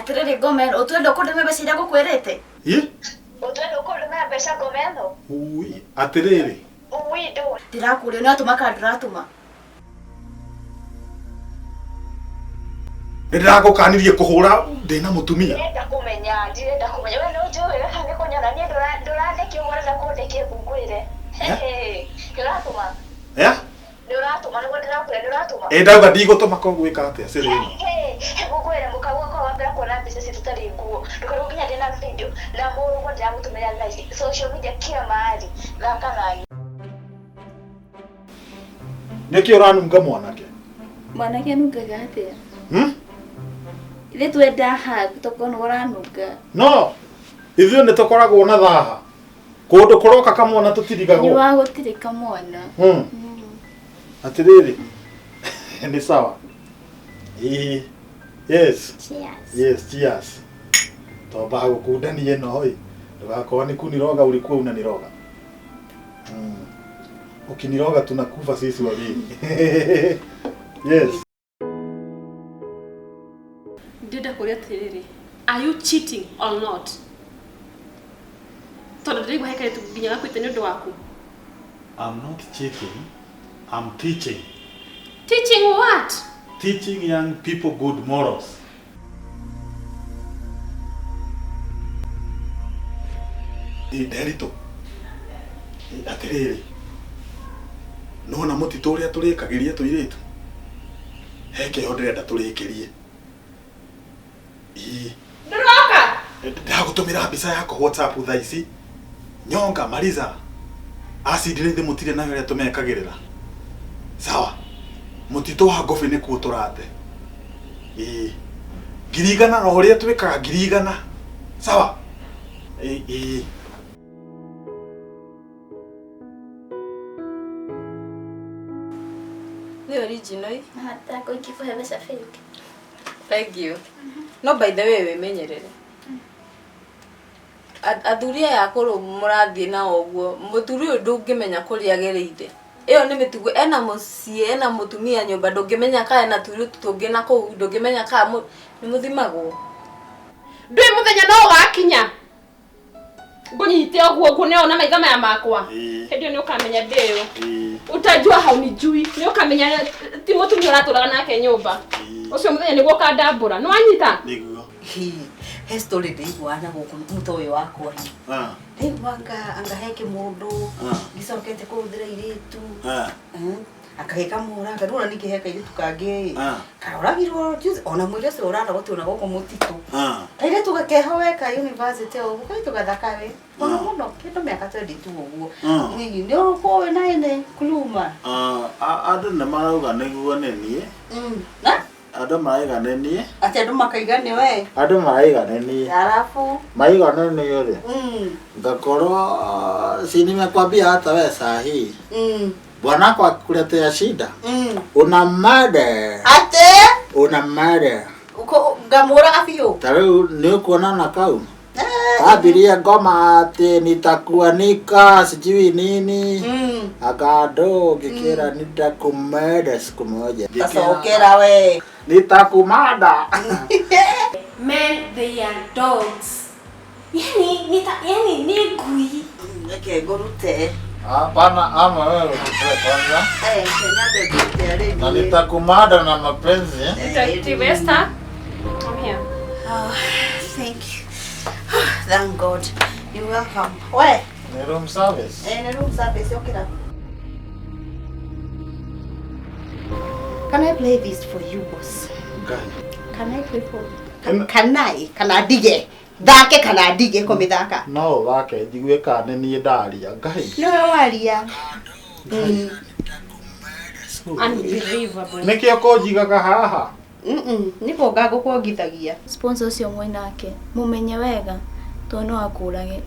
Atĩrĩrĩ ngoma ĩno, ũtwenda ũkũndũmĩra mbeca iria ngũkwĩrĩte? Ĩ? Ũtwenda ũkũndũmĩra mbeca ngoma ĩno? Ui, atĩrĩrĩ. Ui, ndũ. Ndĩrakũria nĩ watũma kana ndũratũma? Nĩ ndĩragũkanirie kũhũra ndĩna mũtumia. Ndirenda kũmenya, ndirenda kũmenya. We nĩ ũnjũĩ wega kana nĩ kũnyona niĩ ndũrandekia ũguo ũrenda kũndekia ngũngũĩre. Nĩ ũratũma? Eh? Nĩ ũratũma nĩguo ndĩrakwĩra nĩ ũratũma? Ĩ ndauga ndigũtũma ko gwĩka atĩa siri ĩno? Ngũkwĩra mũkaguo kwa wambere kuona mbica citũ tarĩ nguo. Ndũkarigwo nginya ndĩna video na mũrũguo ndĩramũtũmĩra thaa ici. Social media kila mahali. Thaka nani. Nĩkĩ ũranunga mwanake? Mwanake anungaga atĩa? Hmm? Ithuĩ twenda hug tokorwo nĩwe ũranunga. No, ithuĩ nĩ tũkoragwo na thaha. Kũndũ kũroka kamwana Nĩ tũtirigagwo. wa gũtirĩ kamwana. Hmm. Atĩrĩrĩ, nĩ sawa. Ĩĩ. Yes. Cheers. Yes, cheers. Tomba gũkundania ĩno ĩ. Ndũgakorwo nĩ kuniroga ulikuwa unaniroga. Mm. Ukiniroga tunakufa sisi wawili. Yes. Ndĩrenda kũria atĩrĩrĩ, are you cheating or not? Tondũ ndĩraigua he kairĩtu nginya gakuĩte nĩ ũndũ waku. I'm not cheating. I'm teaching. Teaching what? Teaching young people good morals. Ĩ, Nderitũ, Ĩ, atĩrĩrĩ nona mũtitũ ũrĩa tũrĩkagĩria tũirĩtu he kĩho ndĩrenda tũrĩkĩrie Ĩ, Ndũroka? ndagũtũmĩra mbica yako WhatsApp thaa ici nyonga mariza acid rĩthĩ mũtirĩ nayo ĩrĩa tũmekagĩrĩra sawa mũtitũ wa ngobĩ nĩkuo tũrate Ĩĩ. 100,000 na ũrĩa twĩkaga 100,000 sawa Ĩĩ, ĩĩ. Nĩ original ĩ. Nataka ikikuhe mbeca fake. Thank you. No by the way wĩmenyerere. Athuri aya akũrũ mũrathiĩ nao ũguo, mũthuri ũyũ ndũngĩmenya kũrĩa agereire. Ĩyo nĩ mĩtugo, ena mũciĩ, ena mũtumia nyũmba, ndũngĩmenya kana ena tũirĩtu tũngĩ na kũu, ndũngĩmenya kana nĩ mũthimagwo. Ndũĩ mũthenya no ũgakinya ngũnyite ũguo nguone na maitho maya makwa. Ĩĩ. Hĩndĩ ĩyo nĩ ũkamenya ndĩyo. Ĩĩ. Utajua haunijui. Nĩ ũkamenya ti mũtumia ũratũraga nake nyũmba. Ĩĩ. Ũcio mũthenya nĩguo ũkandambũra. Nĩ wanyita? Nĩguo. Hi, he story ndĩiguaga na gũkũ mũtwe ũyũ wakwa hi. Ah, Ndaigua anga anga he kĩmũndũ Ah. gĩcokete kũhũthĩra airĩtu ah, Akagĩkamũraga rĩu ona ningĩ he kairĩtu kangĩ Ah. karoragirwo juzi ona mwĩrĩ ũcio ũrarogotwo na gũkũ mũtitũ ah. kairĩtu gakeho we ka university ũguo kairĩtu gathaka we mũno Ah. mũno kĩndũ mĩaka 22 ũguo Ah. Nini, nĩ ũkũĩ na ĩnĩ kuluma Ah, andũ nĩ marauga nĩguo nĩ niĩ Na andũ maraiga nĩ niĩ atĩ andũ makaiga nĩ we andũ maraiga nĩ niĩ arabu maiga nĩ niĩ rĩ ngakorwo si nimekwambia hata we saa hii bwanako akikuletea shida una mada atĩ una mada ngamũraga biũ ta rĩu nĩ ũkuona na kau ambirie ngoma atĩ nitakuanika sijui nini akando ngĩkĩra nitakumada siku moja tacokera we nitakumada Men, they are dogs. Yani, nita, yani ni ngui. Reke ngũrute Hapana, ama wewe uchukue kwanza Eh, reke nyambe ngũrute arĩ na niĩ. nitakumada na mapenzi. Detective Esther. I'm here. Oh, thank you. Thank God. You're welcome. We, Ni room service. eh, nĩ room service okĩra. Can I play this for you, boss? Ngai. Can I play for you? Can I? Kana ndige? Thake kana ndige kũmĩthaka? No ũthake njigue kana nĩ niĩ ndaria. Ngai. Nĩwe waria. Unbelievable. Nĩkĩo kũnjigaga haha. Nĩ kuonga ngũkuongithagia. Sponsor ũcio mwĩ nake mũmenye wega tondũ no akũrage.